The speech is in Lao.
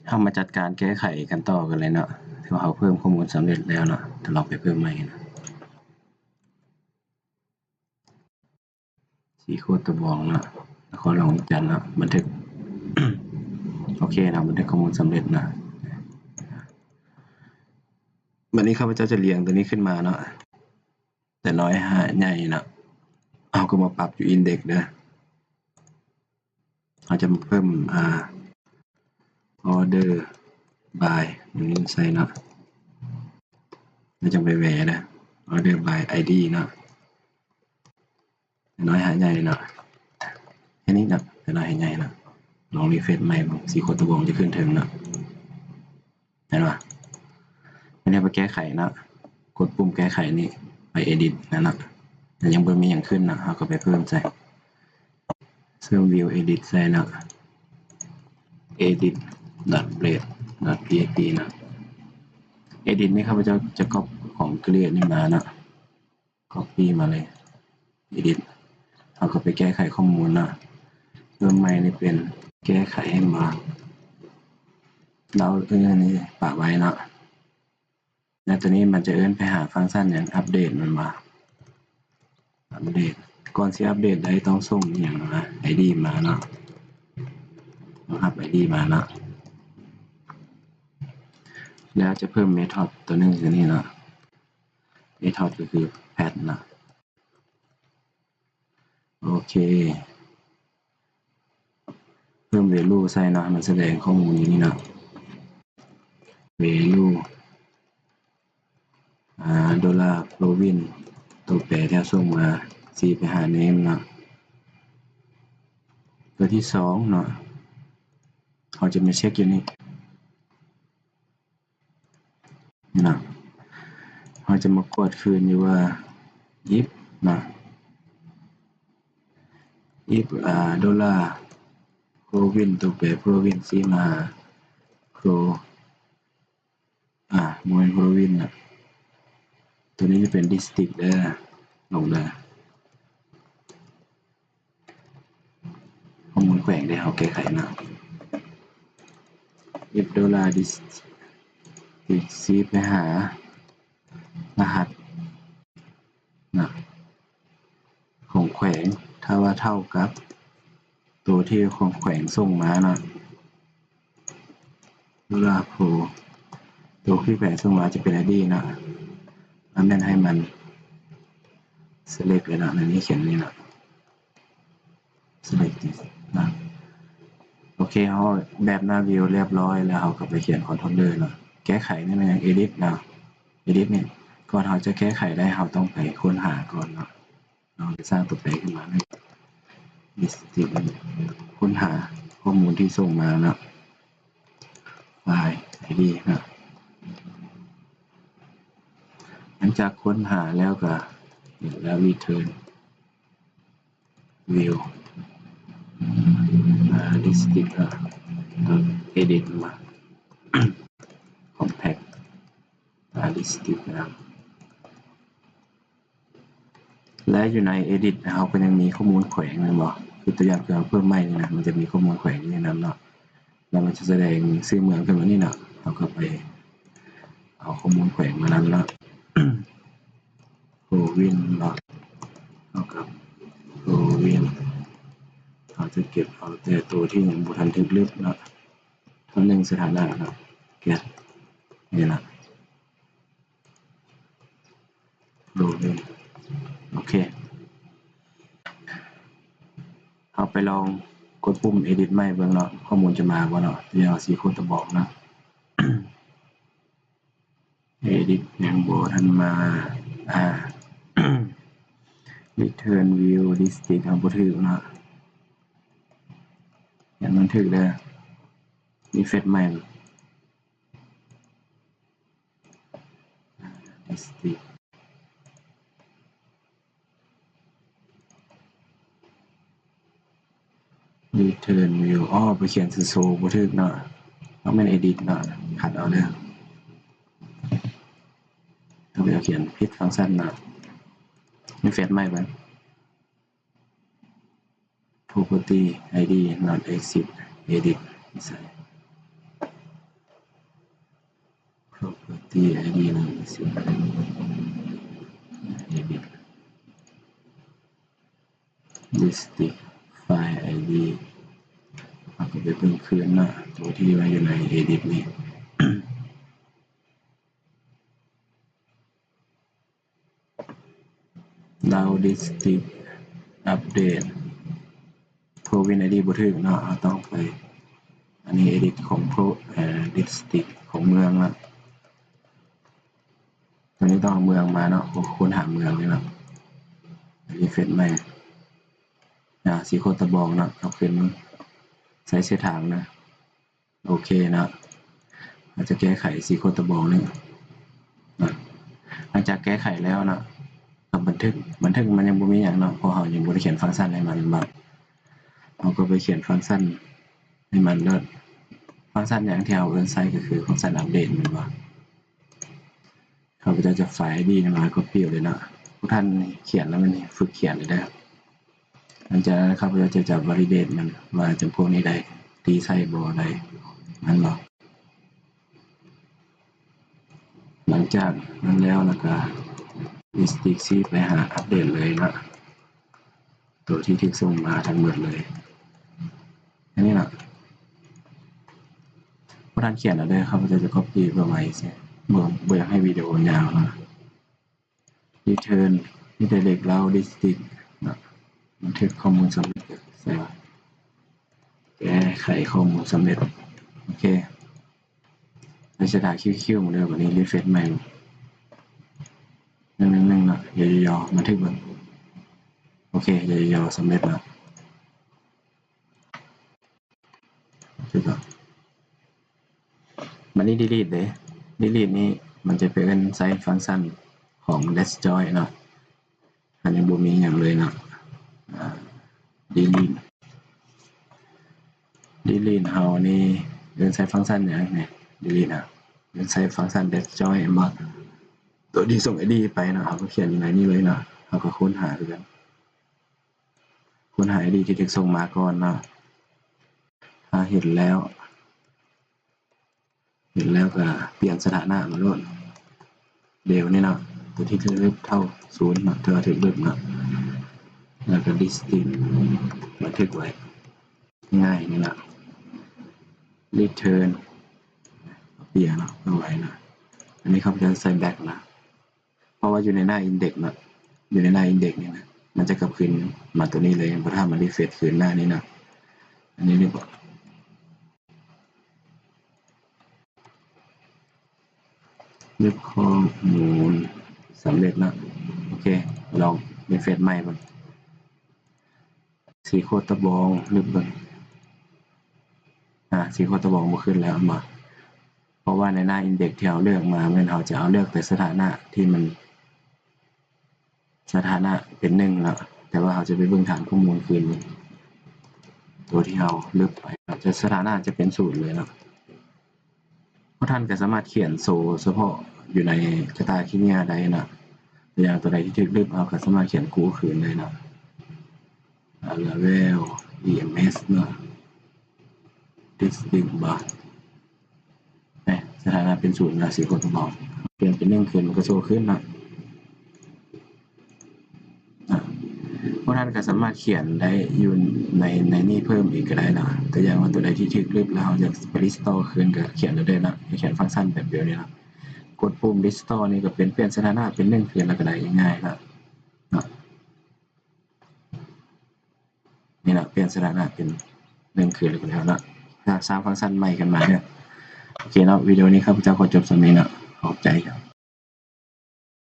ເຮົາມາຈັດການແກ້ໄຂກັນຕໍ່ກັນເລີຍເນາະ. ຖືວ່າເຮົາເພີ່ມຂໍ້ມູນສຳເລັດແລ້ວເນາະ, ແຕ່ລອງໄປເພີ່ມໃໝ່ນະ. ສີໂຄດຕະບອງເນາະ, ນະຄອນຫຼວງວຽງຈັນເນາະ, ບັນທຶກ. ໂອເຄເນາະ, ບັນທຶກຂໍ້ມູນສຳເລັດເນາະ. ບັດນີ້ຂ້າພະເຈົ້າຈະລຽງຕົວນີ້ຂຶ້ນມາເນາະ, ແຕ່ນ້ອຍຫາໃຫຍ່ເນາະ. ເຮົາກໍມາປັບຢູ່ອິນເດັກເດີ. ເຮົາຈະມາເພີ່ມ ອ່າ order by ຕົວນີ້ໃສ່ເນາະ, ແລ້ວຈັ່ງໄປແຫວະເດີ order by ID ເນາະ. ແຕ່ນ້ອຍຫາໃຫຍ່ເນາະ, ແຄ່ນີ້ເນາະ, ແຕ່ນ້ອຍຫາໃຫຍ່ເນາະ. ລອງ refresh ໃໝ່ເບິ່ງ, ສີໂຄດຕະບອງຈະຂຶ້ນເທິງເນາະ. ເຫັນບໍ່? ອັນນີ້ໄປແກ້ໄຂເນາະ, ກົດປຸ່ມແກ້ໄຂນີ້, ໄປ edit ນັ້ນເນາະ. ແຕ່ຍັງບໍ່ມີຫຍັງຂຶ້ນເນາະ, ເຮົາກໍໄປເພີ່ມໃສ່ ເພີ່ມ view edit ໃສ່ເນາະ, edit dot blade dot php ເນາະ. edit ນີ້ຂ້າພະເຈົ້າຈະ copy ຂອງ create ນີ້ມາເນາະ. copy ມາເລີຍ, edit. ເຮົາກໍໄປແກ້ໄຂຂໍ້ມູນເນາະ. ເລີ່ມໃໝ່ນີ້ເປັນແກ້ໄຂໃຫ້ມາ, ເຮົາເອີ້ນນີ້ປະໄວ້ເນາະ. ແລ້ວຕົວນີ້ມັນຈະເອີ້ນໄປຫາຟັງຊັນຫຍັງ? ອັບເດດແມ່ນບໍ່? ອັບເດດ. ກ່ອນຊິອັບເດດໄດ້ຕ້ອງສົ່ງອີ່ຫຍັງນະ? ໄອດີມາເນາະ, ຕ້ອງຮັບໄອດີມາເນາະ. ແລ້ວຈະເພີ່ມ method ຕົວໜຶ່ງຢູ່ນີ້ເນາະ. method ກໍຄື path ເນາະ. ໂອເຄ ເພີ່ມ value ໃສ່ເນາະ, ໃຫ້ມັນສະແດງຂໍ້ມູນຢູ່ນີ້ເນາະ. value ອ່າ dollar province ຕົວແປທີ່ເຮົາສົ່ງມາ receive ໄປຫາ name ເນາະ. ຕົວທີສອງເນາະ, ເຮົາຈະມາເຊັກຢູ່ນີ້. ເນາະ, ເຮົາຈະມາກວດຄືນຢູ່ວ່າ if ເນາະ, if ອ່າ dollar province ຕົວແປ province ຊິມາ pro ອ່າ ບໍ່ແມ່ນ province ນະ, ຕົວນີ້ຈະເປັນ district ເດີ, ລົງເດີ. ຂໍ້ມູນແຂວງທີ່ເຮົາແກ້ໄຂເນາະ. if dollar district ຊິໄປຫາລະຫັດນະ ຂອງແຂວງ, ຖ້າວ່າເທົ່າກັບໂຕທີ່ຂອງແຂວງສົ່ງມາເນາະ. dollar pro ໂຕທີ່ແຂວງສົ່ງມາຈະເປັນ ID ເນາະ, ອັນນັ້ນໃຫ້ມັນ select ເລີຍເນາະ, ໃນນີ້ຂຽນນີ້ເນາະ select ເນາະ. ໂອເຄ ເຮົາແບບໜ້າ view ຮຽບຮ້ອຍແລ້ວ, ເຮົາກໍໄປຂຽນ controller ເນາະ. ແກ້ໄຂນີ້ແມ່ນຫຍັງ? edit ເນາະ, edit ນີ້ ກ່ອນເຮົາຈະແກ້ໄຂໄດ້ ເຮົາຕ້ອງໄປຄົ້ນຫາກ່ອນເນາະ. ເຮົາຈະສ້າງຕົວແປຂຶ້ນມາໃນ district ນີ້, ຄົ້ນຫາຂໍ້ມູນທີ່ສົ່ງມາເນາະ, file ID ເນາະ. ຫຼັງຈາກຄົ້ນຫາແລ້ວກໍ ແລ້ວ return view district ເນາະ, edit ມາ compact district ເນາະ. ແລະ ຢູ່ໃນ edit ເຮົາກໍຍັງມີຂໍ້ມູນແຂວງແມ່ນບໍ່? ຄືຕົວຢ່າງຄືເຮົາເພີ່ມໃໝ່ນີ້ນະ, ມັນຈະມີຂໍ້ມູນແຂວງຢູ່ໃນນັ້ນເນາະ, ແລ້ວມັນຈະສະແດງຊື່ເມືອງຂຶ້ນມານີ້ເນາະ. ເຮົາກໍໄປເອົາຂໍ້ມູນແຂວງມານຳເນາະ, province ເນາະ, ເທົ່າກັບ province. ເຮົາຈະເກັບເອົາແຕ່ໂຕທີ່ຍັງບໍ່ທັນຖືກລຶບເນາະ, ເທົ່າໜຶ່ງສະຖານະເນາະ, ແກັດ ນີ້ລະ. ໂອເຄ ເຮົາໄປລອງກົດປຸ່ມ edit ໃໝ່ເບິ່ງເນາະ, ຂໍ້ມູນຈະມາບໍ່ເນາະ. ຢ່າງ ສີໂຄດຕະບອງເນາະ, edit ຍັງບໍ່ທັນມາ. ອ່າ return view district ເຮົາບໍ່ຖືກເນາະ, ຍັງບໍ່ຖືກເດີ. refresh ໃໝ່. district return view ອໍ ໄປຂຽນຊື່ໂຊບໍ່ຖືກເນາະ, ຕ້ອງແມ່ນ edit ເນາະ, ຂັດເອົາເດີ. ຕ້ອງໄປຂຽນຜິດຟັງຊັນເນາະ, refresh ໃໝ່ເບິ່ງ. property ID not exist edit ໃສ່ ທີ່ ໄອ ດີ ນັ້ນຊິ ເອດິດ ດິສຕຣິກ ໄຟລ໌ ໄອ ດີ ເຮົາກໍໄປເບິ່ງຄືນເນາະ ຕົວທີ່ວ່າຢູ່ໃນ ເອດິດ ນີ້ ດາວດິສຕຣິກ ອັບເດດ ໂພຣວິນ ໄອ ດີ ບໍ່ຖືກເນາະ ເຮົາຕ້ອງໄປ ອັນນີ້ ເອດິດ ຂອງໂພຣ ເອີ ດິສຕຣິກ ຂອງເມືອງເນາະ ຕົວນີ້ຕ້ອງເອົາເມືອງມາເນາະ ໂອ້ ຄົ້ນຫາເມືອງນີ້ເນາະ ຣີເຟຣຊໃໝ່ ອາ ສີໂຄດຕະບອງເນາະ ເອົາຂຶ້ນມາ ໃສ່ເສັ້ນທາງນະ ໂອເຄເນາະ ເຮົາຈະແກ້ໄຂສີໂຄດຕະບອງນີ້ນະ ຫຼັງຈາກແກ້ໄຂແລ້ວເນາະ ກໍບັນທຶກ ບັນທຶກມັນຍັງບໍ່ມີຫຍັງເນາະ ເພາະເຮົາຍັງບໍ່ໄດ້ຂຽນຟັງຊັນໃຫ້ມັນ ແມ່ນບໍ່ ເຮົາກໍໄປຂຽນຟັງຊັນໃຫ້ມັນໂລດ ຟັງຊັນຫຍັງທີ່ເຮົາເອີ້ນໃຊ້ກໍຄືຟັງຊັນອັບເດດ ແມ່ນບໍ່ ຂ້າພະເຈົ້າຈະໄຟລ໌ ໄອ ດີ ນີ້ມາ ກັອບປີ້ເອົາເລີຍເນາະ ພວກທ່ານຂຽນແລ້ວແມ່ນຝຶກຂຽນເລີຍເດີ ຫຼັງຈາກນັ້ນຂ້າພະເຈົ້າຈະ ຈະວາລິເດດມັນວ່າຈຳພວກນີ້ໄດ້ຕີໃຊ້ບໍ່ໄດ້ ແມ່ນບໍ່ ຫຼັງຈາກນັ້ນແລ້ວ ແລ້ວກໍດິສຕຣິກ ຊີ້ໄປຫາອັບເດດເລີຍເນາະ ຕົວທີ່ຖືກສົ່ງມາທັງໝົດເລີຍ ອັນນີ້ລະ ບໍ່ທັນຂຽນແລ້ວເດີ ຂ້າພະເຈົ້າຈະກັອບປີ້ໄປໄວ້ຊື່ ບໍ່ ບໍ່ຢາກໃຫ້ວິດີໂອຍາວນະ ຣີເທີນ ຣີໄດເຣັກ ລາວດິສຕຣິກ ນະ ບັນທຶກຂໍ້ມູນສຳເລັດ ໃສ່ວ່າ ແກ້ໄຂຂໍ້ມູນສຳເລັດ ໂອເຄ ໃຫ້ສະຖານຄິວໆ ເດີ ບັດນີ້ຣີເຟຣຊໃໝ່ ໜຶ່ງໜຶ່ງໜຶ່ງ ເນາະ ຍໍໆໆ ບັນທຶກເບິ່ງ ໂອເຄ ຍໍໆ ສຳເລັດລະ ຖືກລະ ບັດນີ້ດີລີດເດ້ ດີລີດນີ້ມັນຈະໄປເອີ້ນໃຊ້ຟັງຊັນຂອງເດສຈອຍເນາະ ມັນຍັງບໍ່ມີຫຍັງເລີຍເນາະ ອາ ດີລີດ ດີລີດເຮົານີ້ເອີ້ນໃຊ້ຟັງຊັນຫຍັງນີ້ ດີລີດນະ ເອີ້ນໃຊ້ຟັງຊັນເດສຈອຍ ແມ່ນບໍ່ ຕົວທີ່ສົ່ງໄອດີໄປເນາະ ເຮົາກໍຂຽນຢູ່ໃນນີ້ເລີຍເນາະ ເຮົາກໍຄົ້ນຫາຄືກັນ ຄົ້ນຫາໄອດີທີ່ຖືກສົ່ງມາກ່ອນເນາະ ຖ້າເຫັນແລ້ວ ເຫັນແລ້ວກໍປ່ຽນສະຖານະມາໂລດ ເດວນີ້ເນາະ ຕົວທີ່ຖືກລົບເທົ່າສູນເນາະ ຖືກລົບເນາະ ແລ້ວກໍດິສຕຣິກ ບັນທຶກໄວ້ ງ່າຍນີ້ລະ ຣີເທີນ ເອົາເປັນເນາະ ເອົາໄວ້ເນາະ ອັນນີ້ຂ້າພະເຈົ້າໃສ່ແບັກນະ ເພາະວ່າຢູ່ໃນໜ້າອິນເດັກເນາະ ຢູ່ໃນໜ້າອິນເດັກນີ້ນະ ມັນຈະກັບຄືນມາຕົວນີ້ເລີຍ ບໍ່ຖ້າມັນຣີເຟຣຊຄືນໜ້ານີ້ເນາະ ອັນນີ້ເລີຍ ລຶບຂໍ້ມູນສຳເລັດເນາະ ໂອເຄ ລອງຣີເຟຣຊໃໝ່ເບິ່ງ ສີໂຄດຕະບອງລຶບເບິ່ງ ອາ ສີໂຄດຕະບອງບໍ່ຂຶ້ນແລ້ວ ເຫັນບໍ່ ເພາະວ່າໃນໜ້າອິນເດັກທີ່ເຮົາເລືອກມາ ແມ່ນເຮົາຈະເອົາເລືອກແຕ່ສະຖານະທີ່ມັນ ສະຖານະເປັນໜຶ່ງເນາະ ແຕ່ວ່າເຮົາຈະໄປເບິ່ງຖານຂໍ້ມູນຄືນ ຕົວທີ່ເຮົາລຶບໄປ ຈະສະຖານະຈະເປັນສູນເລີຍເນາະ ພວກທ່ານກໍສາມາດຂຽນໂຊສະເພາະຢູ່ໃນ Data Cleaner ໄດ້ເນາະ ຕົວຢ່າງຕົວໃດທີ່ຖືກລຶບ ເຮົາກໍສາມາດຂຽນກູ້ຄືນໄດ້ເນາະ Arrival ເອັມເອັມເອັສ ເນາະ District Bar ສະຖານະເປັນສູນລະ ສີໂຄດຕະບອງ ປ່ຽນເປັນໜຶ່ງຂຶ້ນ ມັນກໍໂຊຂຶ້ນເນາະ ອາ ພວກທ່ານກໍສາມາດຂຽນໄດ້ຢູ່ໃນ ໃນນີ້ເພີ່ມອີກກໍໄດ້ເນາະ ຕົວຢ່າງວ່າຕົວໃດທີ່ຖືກລຶບແລ້ວເຮົາຢາກໄປຣີສະຕໍຄືນ ກໍຂຽນໄດ້ເນາະ ຂຽນຟັງຊັນແບບດຽວນີ້ເນາະ ກົດປຸ່ມຣີສະຕໍນີ້ກໍເປັນ ປ່ຽນສະຖານະເປັນໜຶ່ງຄືນ ແລ້ວກໍໄດ້ ງ່າຍໆ ເນາະ. ນີ້ລະ ປ່ຽນສະຖານະເປັນໜຶ່ງຄືນແລ້ວກໍແລ້ວເນາະ ສ້າງຟັງຊັນໃໝ່ຂຶ້ນມາເນາະ ໂອເຄເນາະ ວິດີໂອນີ້ຂ້າພະເຈົ້າຂໍຈົບສ່ຳນີ້ເນາະ ຂອບໃຈ.